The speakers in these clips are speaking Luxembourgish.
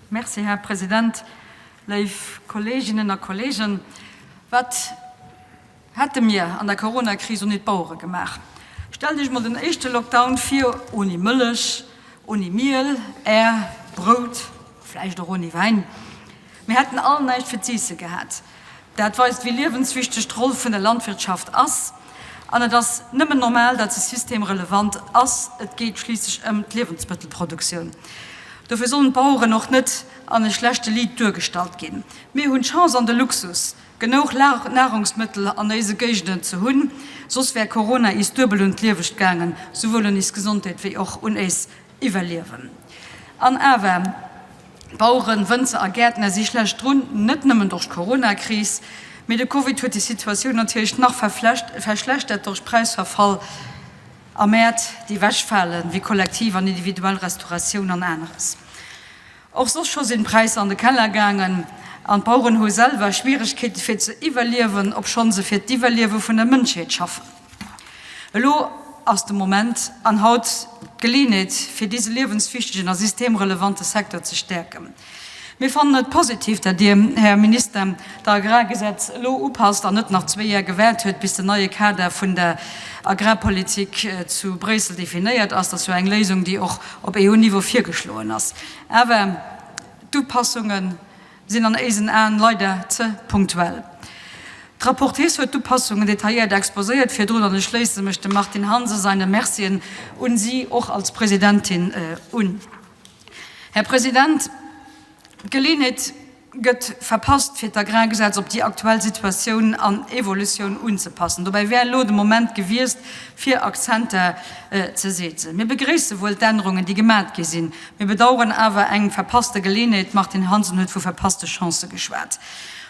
Merci, Här President. Léif Kolleeginnen a Kolleegen, wat hätte mir an der Coronakris ouni d'Bauere gemaach? Stellt Iech mol den éischte Lockdown vir ouni Mëllech, ouni Miel, Är, Brout, vläicht och ouni Wäin. Mir hätten all näischt fir z'iesse gehat. Dat weist, wéi liewenswichteg d'Roll vun der Landwirtschaft ass. An et ass nëmmen normal, datt se systemrelevant ass. Et geet schliisslech ëm d'Liewensmëttelproduktioun. Dofir sollen d'Baueren och net an e schlechte Liit duergestallt ginn. Mir hunn d'Chance an de Luxus, genouch Nahrungsmëttel an éise Géigenden ze hunn. Soss wär Corona iis duebel un d'Liewescht gaangen, souwuel un iis Gesondheet wéi och un éis Iwwerliewen. An awer, Baueren, Wënzer a Gäertner si schlecht drun, net nëmmen durch d'Corona-Kris, mee de Covid huet déi Situatioun natierlech nach verschlechtert durch Präisverfall a Mäert, déi ewechfalen, wéi kollektiv an individuell Restauratioun an aneres. Och soss scho sinn d'Präisser an de Keller gaangen an d'Baueren hu selwer Schwieregkeete fir ze iwwerliewen, obschonn se fir d'Iwwerliewe vun der Mënschheet schaffen. Elo ass de Moment an haut d'Geleeënheet, fir dise liewenswichtegen a systemrelevante Secteur ze stäerken. Mir fannen et positiv, dat Dir, Här Minister, d'Agrargesetz elo upasst an net nach zwéi Jar gewaart huet, bis den neie Kader vun der Agrarpolitik zu Bréissel definéiert ass. Dat ass jo eng Léisung, déi och op EU-Niveau virgeschloen ass. Awer d'Upassunge sinn an éisen Aen leider ze punktuell. D'Rapportrice huet d'Upassungen detailléiert exposéiert virdrun an ech schléisse mech dem Martine Hansen seine Mercien un si och als Presidentin un. Här President, d'Geleeënheet gëtt verpasst, fir d'Agrargesetz op déi aktuell Situatioun an Evolutioun unzepassen. Dobäi wär elo de Moment gewiesst, fir Akzenter ze setzen. Mir begréisse wuel d'Ännerungen, déi gemat gi sinn. Mir bedauern awer eng verpasste Geleeënheet. D'Martine Hansen huet vu verpasste Chancë geschwat.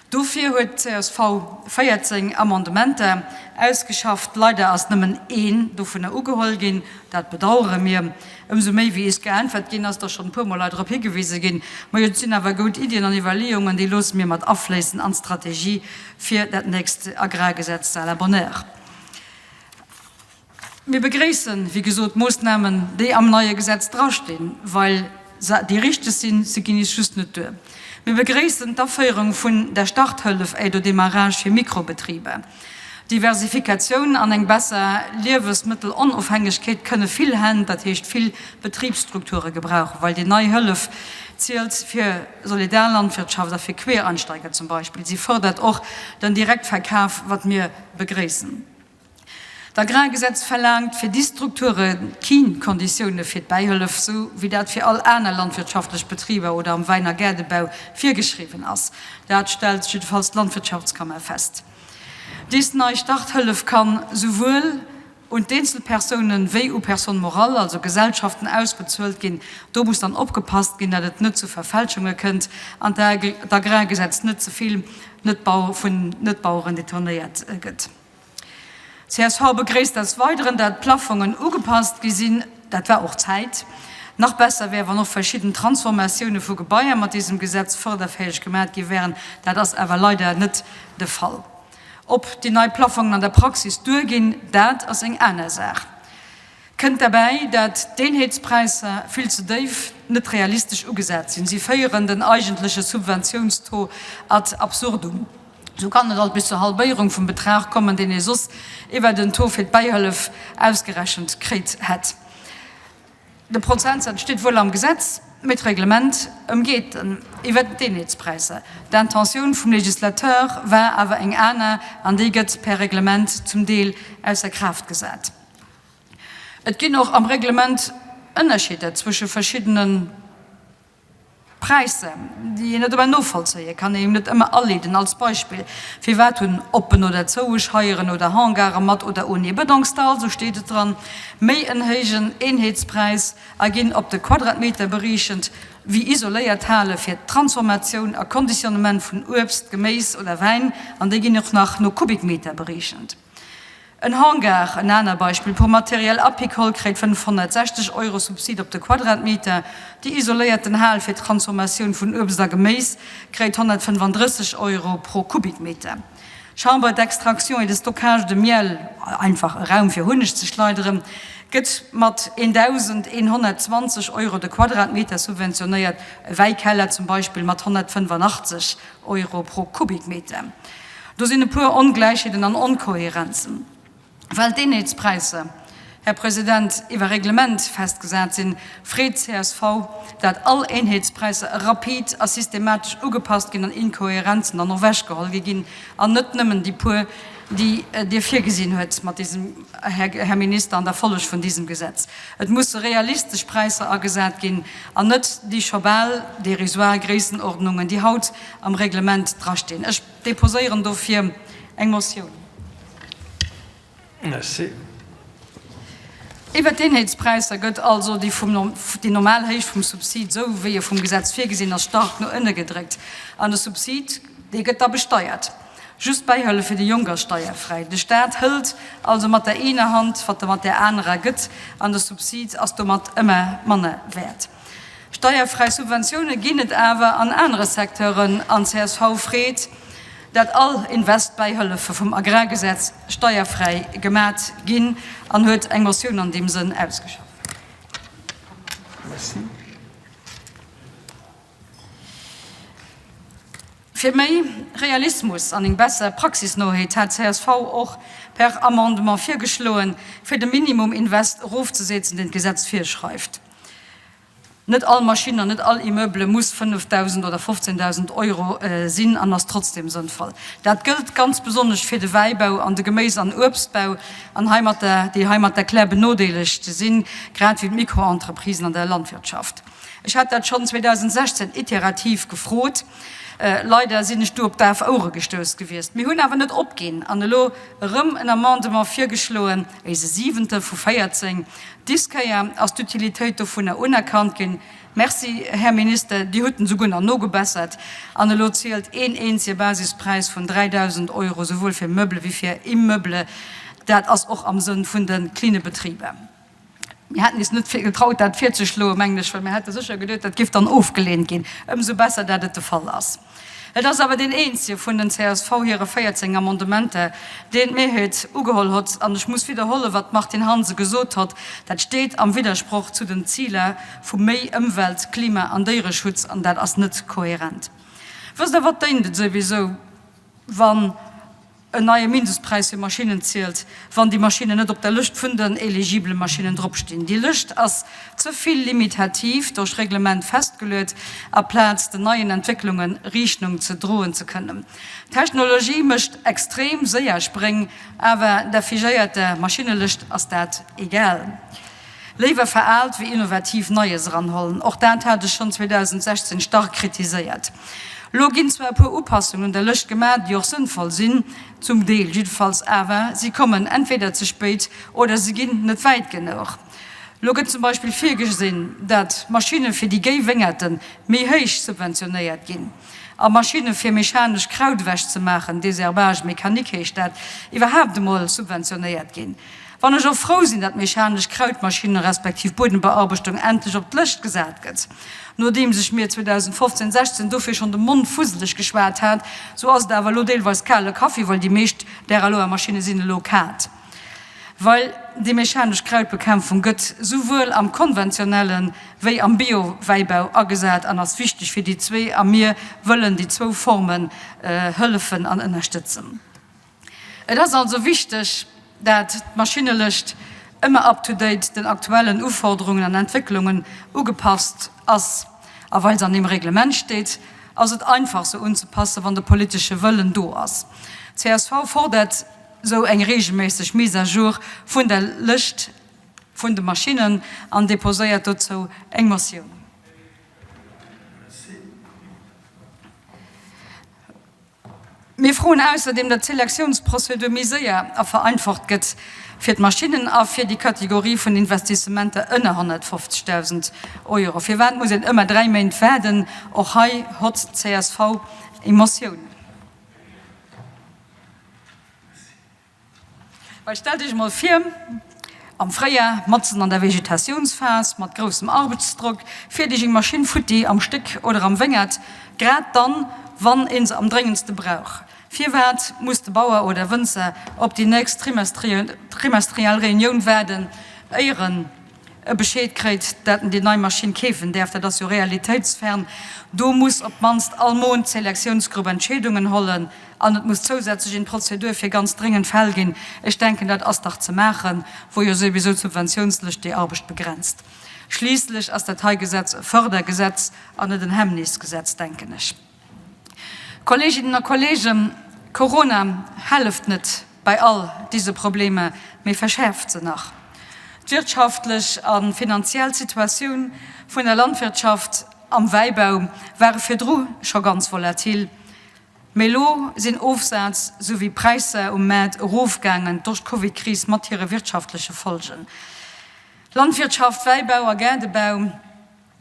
Dofir huet csv 14 Amendementer ausgeschafft. Leider ass nëmmen een dovunner ugeholl ginn. Dat bedauere mir. Ëmsou méi, wéi is geäntwert ginn ass, et ass schonn e puermol hei drop higewise ginn. Majo, et sinn awer goud Iddien an Iwwerleeungen, déi loosse mir mat afléissen an d'Strategie fir dat nächst Agrargesetz. À la bonne heure. Mir begréissen, wéi gesot, d'Moosnamen, déi am neie Gesetz drastinn, well se déi richteg sinn. Se ginn is just net duer. Mir begréissen d'Aféierung vun der Starthëllef, Aide au démarrage, fir Mikrobetriber. Diversifikatioun an eng besser Liewesmëttelonofhängegkeet kënne vill Hänn, dat heescht vill Betribsstrukture gebrauchen, well déi nei Hëllef zielt fir Solidarlandwirtschaft a fir Quereinsteiger zum Beispill. Si fërdert och den Direktverkaf, wat mir begréissen. D'Agrargesetz verlaangt fir déi Strukture keen Konditioune fir d'Bäihëllef, sou wéi dat fir all aner landwirtschaftlech Betriber oder am Wäin a Gaardebau virgeschriwwen ass. Dat stellt jiddefalls d'Landwirtschaftskammer fest. Des nei Starthëllef kann souwuel un d'Eenzelpersounen wéi u Personnes morales, also Gesellschaften, ausbezuelt ginn. Do muss dann opgepasst ginn, dat et net zu Verfälschunge kënnt an d'Agrargesetz net ze vill vun Netbaueren detournéiert gëtt. Csv begréisst des Weideren, dat d'Plafongen ugepasst gi sinn. Dat war och Zäit. Nach besser wär, wann och verschidden Transformatioune vu Gebaier mat désem Gesetz fërderfäeg gemat gi wären. Dat ass awer leider net de Fall. Ob déi nei Plafongen an der Praxis duerginn, dat ass eng aner Saach. Kënnt derbäi, dat d'Eenheetspräisser vill ze déif, net realistesch ugesat sinn. Si féieren den eigentleche Subventiounstaux ad absurdum. Sou kann et alt bis zur Halbéierung vum Betrag kommen, deen ee soss iwwer den Taux fir d'Bäihëllef ausgerechent kritt hätt. De Prozentsaz steet wuel am Gesetz, mee d'Reglement ëmgeet en iwwer d'Eenheetspräisser. D'Intentioun vum Legislateur war awer eng aner an déi gëtt per Reglement zum Deel ausser Kraaft gesat. Et ginn och am Reglement Ënnerscheeder zwësche verschiddene Präisser, déi een net ëmmer novollzéie kann, een net ëmmer aleeden. Als Beispill, Firwat hunn oppen oder zoue Scheieren oder Hangare mat oder ouni Betongstall, sou steet et dran, méi en héijen Eenheetspräis a ginn op de Quadratmeter beriechent wéi isoléiert Hale fir d'Transformatioun a Konditionnement vun Uebst, Geméis oder Wäin, an déi ginn och nach no Kubikmeter beriechent. En Hangar, en aner Beispill, pour matériel apicole kréit 560 Euro Subsid op de Quadratmeter, déi isoléierten Hal fir d'Transformatioun vun Uebst a Geméis kréit 135 Euro pro Kubikmeter. Chambre d'extraction et de stockage de miel, einfach e Raum fir Hunneg ze schleideren, Gëtt mat 1.120 Euro de Quadratmeter subventionéiert, e Wäikeller zum Beispill mat 185 Euro pro Kubikmeter. Do sinn e puer Ongläichheeten an Onkohärenzen. Well d'Eenheetspräisser, Här President, iwwer Reglement festgesat sinn, freet csv, dat all Eenheetspräisser rapid a systematesch ugepasst ginn an Inkohärenzen dann och ewechgeholl gi ginn an net nëmmen déi puer, déi Dir virgesinn huet mat diesem, Här Minister, an der Folleg vun diesem Gesetz. Et musse realistesch Präisser agesat ginn an net déi scho bal dérisoire Gréissenordnungen, déi haut am Reglement drastinn. Ech déposéieren dofir eng Motioun. Merci. Iwwert d'Eenheetspräisser gëtt also déi vum déi normal Héicht vum Subsid, esou wéi e vum Gesetz virgesinn ass, stark no ënne gedréckt. An de Subsid, dee gëtt da besteiert. Just d'Bäihëllef fir déi Jonk ass steierfräi. De Staat hëlt also mat der eener Hand, wat e mat där anerer gëtt, an de Subsid ass domat ëmmer manner wäert. Steierfräi Subventioune ginn et awer an anere Secteuren an csv freet, dat all Investbäihëllefe vum Agrargesetz steierfräi gemat ginn an huet eng Motioun an deem Sënn ausgeschafft. Fir méi Realismus an eng besser Praxisnoheet hat csv och per Amendement virgeschloen, fir de Minimum-Invest erofzesetzen, deen d'Gesetz virschreift. Net all Maschinn an net all Immeuble muss 5.000 oder 15.000 Euro sinn an ass trotzdem sënnvoll. Dat gëllt ganz besonnesch fir de Wäibau an de Geméis an Uebstbau, an heimatter, déi heimatter klär benodeelegt sinn, grad wéi d'Micro-Entreprisen an der Landwirtschaft. Ech hat dat schonn 2016 iterativ gefrot. Leider sinn ech du op daf Ouere gestouss gewiescht. Mir hunn awer net opginn an elo erëm en Amendement virgeschloen, éise siwente vu 14, Dis Kéier ass d'Utilitéit dovunner unerkannt ginn. Merci, Här Minister, Dir hutt en souguer nach nogebessert. An elo zielt een eenzege Basispräis vun 3.000 Euro souwuel fir Meuble wéi fir Immeuble. Dat ass och am Sënn vun de kline Betriber. Mir hätten is net getraut, dat virzeschloen, mengen ech, well mir hätte sécher geduet, dat giff dann ofgeleent ginn. Ëmsou besser, dat et de Fall ass. Et ass awer deen eenzege vun den csv hire 14 Amendementer, deen d'Mehrheet ugeholl hott. An ech muss widderholle wat d'Martine Hansen gesot hott, Dat steet am Widdersproch zu den Ziler vu méi Ëmwelt-, Klima an Déiereschutz an dat ass net kohärent. Wësst Der, wat déint et souwisou, wann en neie Mindestpräis fir Maschinnen zielt, wann déi Maschinnen net op der Lëscht vun den eligibele Maschinnen dropstinn. Déi Lëscht ass ze vill limitativ duerch Reglement festgeluet, aplaz den neien Entwécklunge Rechnung ze droen ze kënnen. D'Technologie mécht extrem séier Spréng, awer der figéierter Maschinnelëscht ass dat egal. Léiwer veraalt wéi innovativ Neies eranhollen. Och dat hat ech schonn 2016 stark kritiséiert. Elo ginn zwar e puer Upassungen un der Lëscht gemaach, déi och sënnvoll sinn, zum Deel jiddefalls, awer si kommen entweder ze spéit oder se ginn net wäit genuch. Elo gëtt zum Beispill virgesinn, dat Maschinne fir déi géi Wéngerte méi héich subventionéiert ginn a Maschinne fir mechanesch Kraut ewech ze maachen, Désherbage mécanique heescht dat, iwwerhaapt emol subventionéiert ginn. Wann ech och frou sinn, dat mechanesch Krautmaschinne respektiv Buedembearbechtung endlech op d'Lëscht gesat gëtt, nodeems ech mir 2015, 16 dofir schonn de Mond fuseleg geschwat hat, sou ass et awer elo deelweis kale Kaffi, well déi meescht däraloer Maschinne sinn elo kalt, well déi mechanesch Krautbekämpfung gëtt souwuel am konventionelle wéi am Bio-Wäibau agesat an ass wichteg fir déi zwee a mir wëllen déi zwou Formen hëllefen an ënnerstëtzen. Et ass also wichteg, dat d'Maschinnelëscht ëmmer up to date den aktuellen Uforderungen an Entwécklungen ugepasst ass. A well se an deem Reglement steet, ass et einfach se unzepassen, wann de politesche Wëllen do ass. Csv fordert sou eng regelméisseg Mise à jour vun der Lëscht vun de Maschinnen an deposéiert dozou eng Motioun. Mir froen ausserdeem, datt d'Selektiounsprozedur méi séier a vereinfacht gëtt fir d'Maschinnen a fir déi Kategorie vun Investissementer ënner 150.000 Euro. Firwat muss een ëmmer 3 Méint waarden? Och hei hott csv eng Motioun. Well stellt Iech emol vir, am Fréijar, matzen an der Vegetatiounsphas, mat groussem Arbechtsdrock, fiert Iech eng Maschinn futti am Stéck oder am Wéngert, grad dann, wann ee se am dréngendste brauch. Firwat muss de Bauer oder Wënzer op déi nächst trimestriell Reunioun waarden, éier en e Bescheed kréit, dat en déi nei Maschinn keefen däerf. Dat ass jo realitéitsfern. Do muss op d'mannst all Mount d'Selektiounsgrupp Entscheedungen hollen an et muss zousätzlech een Prozedur fir ganz dréngend Fäll ginn. Ech denken, dat ass dach ze maachen, wou jo souwisou d'Subventiounslëscht déi Arbecht begrenzt. Schliisslech ass dat hei Gesetz e Fördergesetz an net en Hemmnisgesetz, denken ech. Kolleeginnen a Kolleegen, Corona helleft net bei all dise Problemer, mee verschäerft se nach. D'wirtschaftlech a finanziell Situatioun vun der Landwirtschaft am Wäibau ware virdru scho ganz volatil, mee elo sinn Ofsaz souwéi Präisser um Maart erofgaangen durch d'Covidkris mat hire wirtschaftleche Folgen. Landwirtschaft, Wäibau a Gaardebau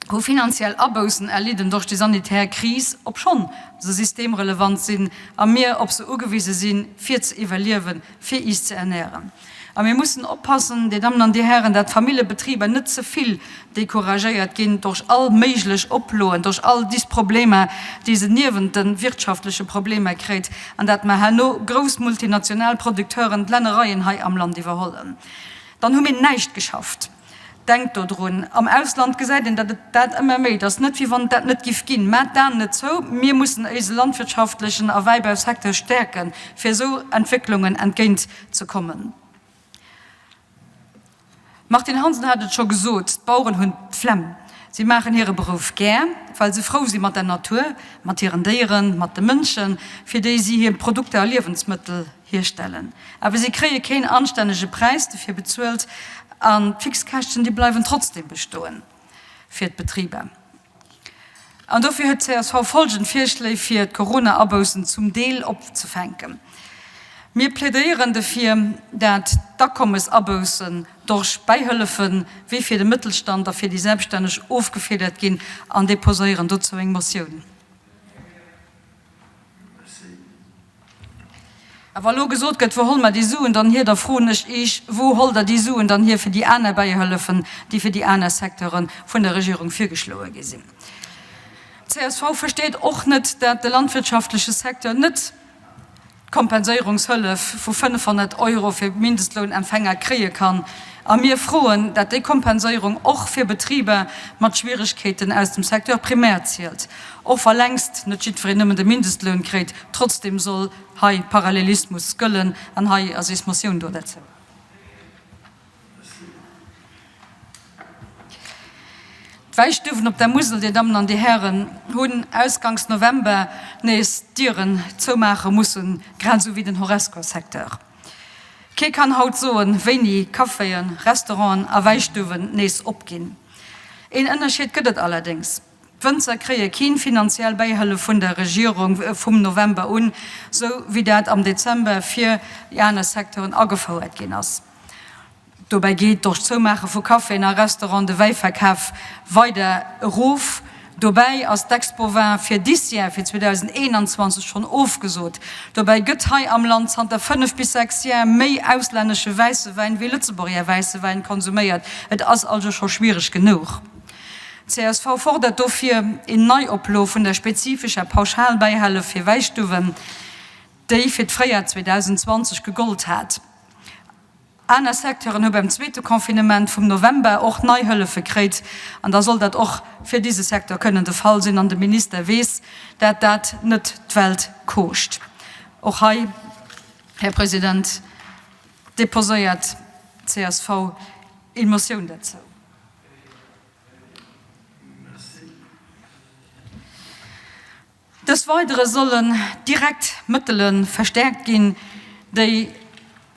hu finanziell Aboussen erlidden durch déi sanitär Kris, obschonn se systemrelevant sinn a mir op se ugewise sinn, fir ze iwwerliewen, fir iis ze ernähren. A mir mussen oppassen, Dir Dammen an Dir Hären, dat d'Familljebetriber net ze vill decouragéiert ginn durch all méiglech Oploen, durch all dis Problemer, déi se niewent de wirtschaftleche Problemer kréit, an dat mer herno grouss multinational Producteuren d'Lännereien hei am Land iwwerhollen. Dann hu mir näischt geschafft. Denkt do drun, am Ausland gesäit een dat et dat ëmmer méi, et ass net wéi wann et dat net giff ginn. Maat d'Aen net zou, mir mussen éise landwirtschaftlechen a Wäibausecteur stäerken, fir esou Entwécklungen entgéint ze kommen. D'Martine Hansen hat et scho gesot, d'Baueren hunn d'Flemm. Si maachen hire Beruff gär, well se frou si mat der Natur, mat hiren Déieren, mat de Mënschen, fir déi si hir Produkter a Liewensmëttel hierstellen. Awer si kréie keen anstännege Präis dofir bezuelt an d'Fixkäschten, déi bleiwen trotzdeem bestoen fir d'Betriber. An dofir huet d'CSV folgend Virschléi fir d'Corona-Aboussen zum Deel opzefänken. Mir plädéieren dofir, dat d'Akommesaboussen durch Bäihëllefe wéi fir de Mëttelstand a fir déi Selbststänneg ofgefiedert ginn an deposéieren dozou eng Motioun. A wa lo gesot gëtt, Wou holle mer déi Suen dann hier? Da froen ech Iech, Wou hollt Der déi Suen dann hier fir déi aner Bäihëllefen, déi fir déi aner Secteure vun der Regierung virgeschloe gi sinn? D'CSV versteet och net, dat de landwirtschaftleche Secteur net d'Kompenséierungshëllef vu 500 Euro fir Mindestlounempfänger kréie kann. A mir froen, dat déi Kompenséierung och fir Betriber mat Schwieregkeeten aus dem Secteur primaire zielt. Och wa längst net jiddwereen nëmmen de Mindestloun kréit, trotzdem soll hei Parallelismus gëllen an hei ass eis Motioun do derzou. D'Wäistuwen op der Musel, Dir Dammen an Dir Hären, hunn ausganks November nees d'Dieren zoumaache mussen, grad esou wéi den Horesca-Secteur. Kee kann haut soen, wéini Caféen, Restauranten a Wäistuwen nees opginn. Een Ënnerscheed gëtt et allerdéngs. D'Wënzer kréie keen finanziell Bäihëllef vun der Regierung vum November un, sou wéi dat am Dezember fir déi aner Secteuren agefouert ginn ass. Dobäi geet durch d'Zoumaache vu Caféen a Restauranten de Wäiverkaf weider erof. Dobäi ass d'Expovin fir dis Jar, fir 2021, schonn ofgesot. Dobäi gëtt hei am Land zanter 5 bis 6 Jar méi auslännesche wäisse Wäin wéi Lëtzebuerger wäisse Wäin konsuméiert. Et ass also scho schwiereg genuch. Csv fordert dofir een Neioplo vun der spezifescher Pauschalbäihellef fir Wäistuwen, déi fir d'Fréijar 2020 gegollt hat. Aner Secteuren hu beim zweete Confinement vum November och nei Hëllefe kréit an da soll dat och fir dise Secteur kënnen de Fall sinn. An de Minister weess, dat dat net d'Welt kooscht. Och hei, Här President, deposéiert csv eng Motioun derzou. Dës Weidere sollen direkt Mëttele verstärkt ginn, déi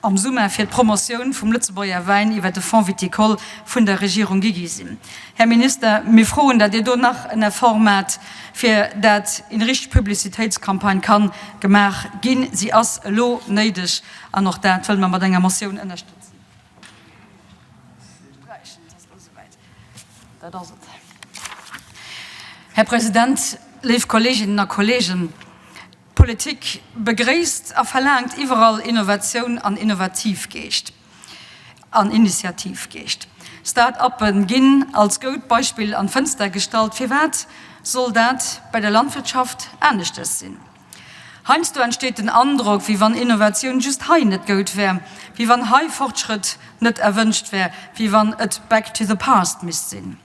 am Summer fir d'Promotioun vum Lëtzebuerger Wäin iwwer de Fonds viticole vun der Regierung gi gi sinn. Här Minister, mir froen, datt Dir do nach en Effort maacht, fir dat eng richteg Publicitéitscampagne kann gemaach ginn. Si ass elo néideg an och dat wëlle mer mat enger Motioun ënnerstëtzen. Här President, léif Kolleeginnen a Kolleegen, d'Politik begréisst a verlaangt iwwerall Innovatioun an Innovativgeescht an Initiativgeescht. Start-uppe ginn als goud Beispill an d'Fënster gestallt. Firwat soll dat bei der Landwirtschaft aneschtes sinn? Heiansdo entsteet den Androck, wéi wann Innovatioun just hei net goud wär, wéi wann hei Fortschrëtt net erwënscht wär, wéi wann et back to the past misst sinn.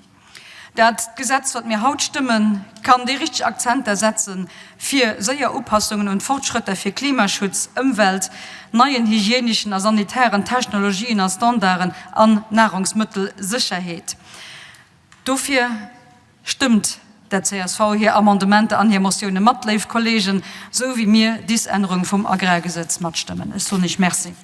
Dat Gesetz, wat mir haut stëmmen, kann déi richteg Akzenter setze fir séier Upassungen un d'Fortschrëtter fir Klimaschutz, Ëmwelt, neien hygieneschen a sanitären Technologien a Standarden an Nahrungsmëttelsécherheet. Dofir stëmmt der csv hir Amendementer an hir Motioune mat, léif Kollegen, sou wéi mir dis Ännerung vum Agrargesetz matstëmmen. Ech soen Iech Merci.